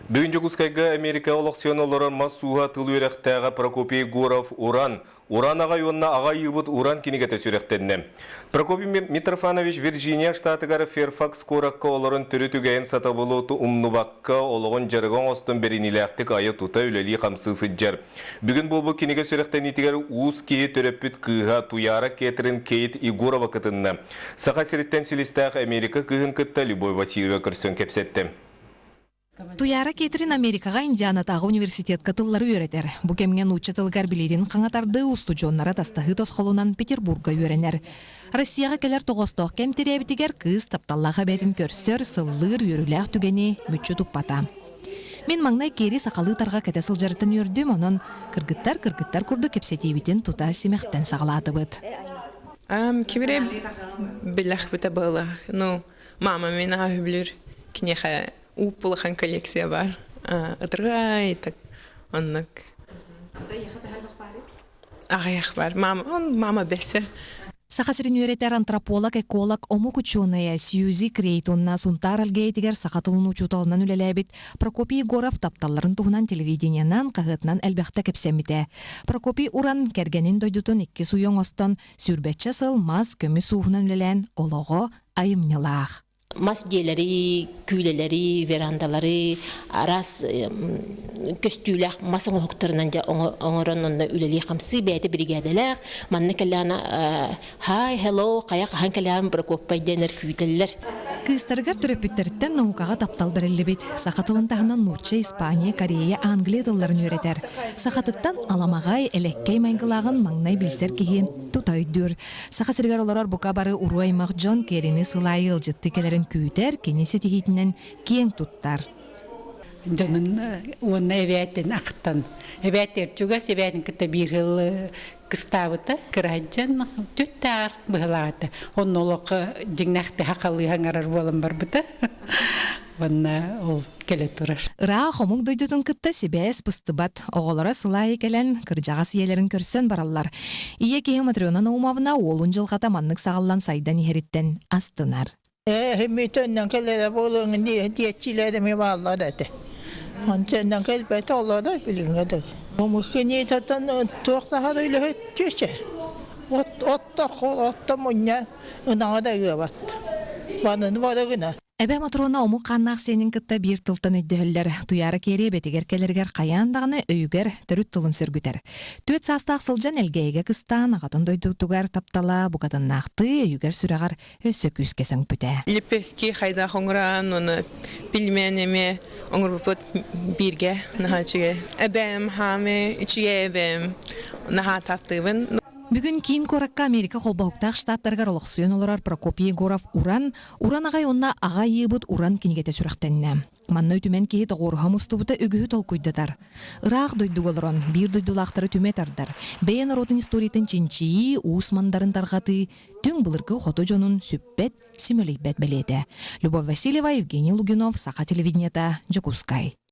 Бүгүн Дьокуускайга Америка олохсуйан олорор мас ууһа тыл үөрэхтээҕэ Прокопий Егоров Уран, Уран аҕай уонна аҕа ыйыыбыт Уран кинигэтэ сүрэхтэннэ. Прокопий Митрофанович Вирджиния штатыгар Ферфакс куоракка олорон төрүт үгэһин сатабылы умнубакка олоҕун дьарыга оҥостон бэриниилээхтик айа-тута үлэлии-хамсыы сылдьар. Бүгүн буолбут кинигэ сүрэхтэниитигэр уус киһи төрөппүт кыыһа Туяра Кэтрин Кейт Егорова кытынна. Саха сириттэн силистээх Америка кыыһын кытта Любовь Васильева көрсөн кэпсэттэ. Туяра Кетрин Америкаҕа Индианатааҕы университетка тыллары үөрэтэр. Бу кэмҥэ нуучча тылыгар билиитин хаҥатардыы устудьуоннара тастаһыы тосхолунан Петербурга үөрэнэр. Россияҕа кэлэр тоҕоостоох кэм тирээбитигэр кыыс тапталлаах эбээтин көрсөр, сыллыыр үөрүүлээх түгэни мүччү туппата. Мин маҥнай Кери сахалыы тарҕа кэтэ сылдьарыттан үөрдүм, онон кыргыттар кыргыттар курдук кэпсэтиибитин тута симэхтэн саҕалаатыбыт. Кимире билэхпитэ буолар. Ну, мама мин аһы киниэхэ ууп улахан коллекция бар. Ытыргай так оннук. Аҕыйах бар. Мама, он мама бэсэ. Саха сирин үөрэтэр антрополог, эколог, омук учуонайа Сьюзи Крейт уонна Сунтаар Элгээйитигэр саха тылын учууталынан үлэлээбит Прокопий Егоров тапталларын туһунан телевидениенан, хаһыатынан элбэхтэ кэпсэммитэ. Прокопий Уран кэргэнин дойдутун икки суйа оҥостон, сүүрбэччэ сыл мас, көмүс ууһунан үлэлээн олоҕо айымньылаах. Мас дьиэлэри, күүлэлэри, верандалары араас көстүүлээх мас оҥоһуктарынан дьэ оҥорон онно үлэлии-хамсыы бэйэтэ биригээдэлээх. Манна кэлэҕинэ hi, hello, хайа хаһан кэлэҕин Прокоппай диэннэр күүтэллэр. Кыыстарыгар төрөппүттэриттэн наукаҕа таптал бэриллибит. Саха тылын таһынан нуучча, Испания, Корея, Англия тылларын үөрэтэр. Сахатыттан аламаҕай, элэккэй майгылааҕын маҥнай билсэр киһи тута өйдүүр. Саха сиригэр олорор бука бары уруу-аймах дьон кэрини сылаайы ыалдьыттыы кэлэрин күүтэр, кини ситиһиитинэн киэҥ туттар. Дьонун уонна эбээтин ахтан. Эбээтигэр чугас эбээтин кытта биир сыл кыстаабыта, кыраһыдьан түттааҕар быһалаабыта. Онно олох дьиҥнээх хахалыы хаҥарар буолан барбыта. Уонна ол кэлэ турар. Ыраах омук дойдутун кытта сибээс быстыбат. Оҕолоро сыл аайы кэлэн, кырдьаҕас ийэлэрин көрсөн бараллар. Ийэ киһи Матрена Наумовна уолун дьылҕата маннык саҕаллан сайдан иһэриттэн астынар. Ээ, кэлэрэ буолуоҥ диэччилэр эмиэ бааллар этэ. Онтон кэлбэтэ олоро билиҥҥэ дылы. Мускиниитаттан туох таһар үлэһит түөсэ. Отто отто мунньа ынаҕа да ыабат. Маныны бары гына. Эбэ Матрона омук хааннаах сиэнин кытта биир тылтан өйдөһөллөр. Туйаара Киэри эбэтигэр кэлэригэр хайаан даҕаны өйүгэр төрүт тылын сөргүтэр. Түөрт саастаах сылдьан Элгээйигэ кыстаан, аҕатын дойдутугар таптала букатыннаахтыы өйүгэр-сүрэҕэр өссө күүскэ сөҥпүтэ. Лепески хайдах оҥорон, уонна пельмень эмиэ оҥорбуппут бииргэ наһаа үчүгэй. Эбээм хаамы үчүгэй эбээм наһаа таптыыбын. Бүгүн киин куоракка Америка Холбоһуктаах Штаттарыгар олохсуйан олорор Прокопий Егоров Уран, Уран аҕай уонна Аҕа айыыбыт Уран кинигэтэ сүрэхтэннэ. Манна үтүмэн киһи тоҕуоруһа мустубута үгүһү толкуйдатар. Ыраах дойдуга олорон, биир дойдулаахтары түмэ тардар, бэйэ норуотун историятын чинчийии, уус мандарын тарҕатыы, түҥ былыргы хоту дьонун сүппэт, симэлийбэт бэлиэтэ. Любовь Васильева, Евгений Лугинов, Саха телевидениета, Дьокуускай.